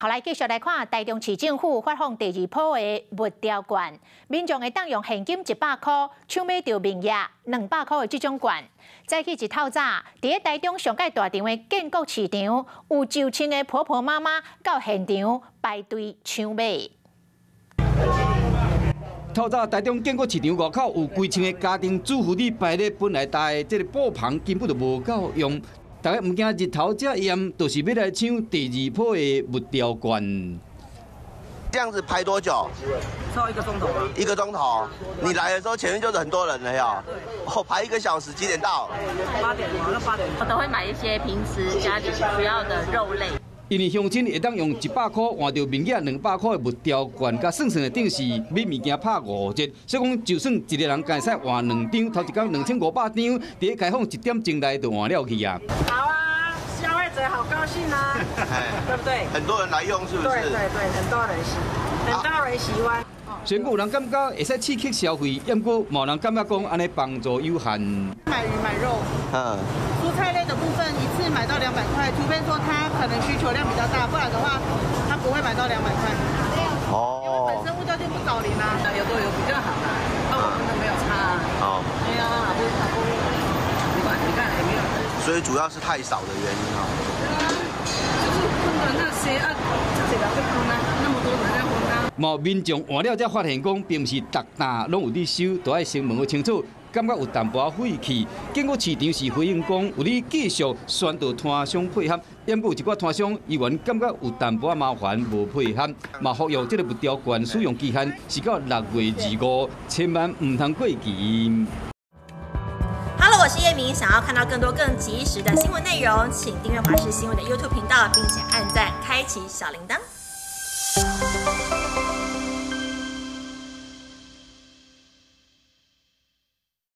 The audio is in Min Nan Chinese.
好，來繼續來看台中市政府發放第二波的物調券，民眾會當用現金100箍搶買著面額200箍的這種券。早起一透早，佇咧台中上蓋大場的建國市場，有上千个婆婆媽媽到現場排隊搶買。透早台中建國市場外口有幾千个家庭主婦佇排咧，本來搭的這个布棚根本就無夠用。大家毋驚日頭遮炎，就是欲來搶第二波的物調券。這樣子排多久？超一個鐘頭。一個鐘頭。你來的時候前面就是很多人了呀。哦，排一個小時，幾點到？8點，那8點。我都會買一些平時家裡需要的肉類。因為鄉親會當用100箍換著面額200箍的物調券，佮算算的等是買物件拍5折，所以講就算一个人會使換兩張，頭一工2500張，佇咧開放1點鐘內就換了去啊。好啊，消費者好高興啊，對不對？很多人來用是不是？對對對，很多人喜，很多人喜歡。雖然有人感覺會使刺激消費，毋過嘛有人感覺講按呢幫助有限。買魚買肉，蔬菜類的部分一次買到200塊，除非說他可能需求量比較大，不然的話他不會買到200塊。哦，因為本身物價就不找零啊。有都有比較好啦，那我們都沒有差。哦。對啊，不不，你看你看也沒有。所以主要是太少的原因哦。就是分的那些啊，這些人就分啊，那麼多人在分啊。嘛民眾換了才發現講，並毋是逐單攏有佇收，都愛先問好清楚。感覺有淡薄仔費氣。建國市場是回應講，有咧繼續宣導攤商配合，毋過有一寡攤商依然感覺有淡薄仔麻煩，無配合。嘛呼籲這个物調券使用期限是到6月25，千萬毋通過期。 Hello，我是葉明，想要看到更多更及時的新聞內容，請訂閱華視新聞的 YouTube 頻道，並且按讚，開啟小鈴鐺。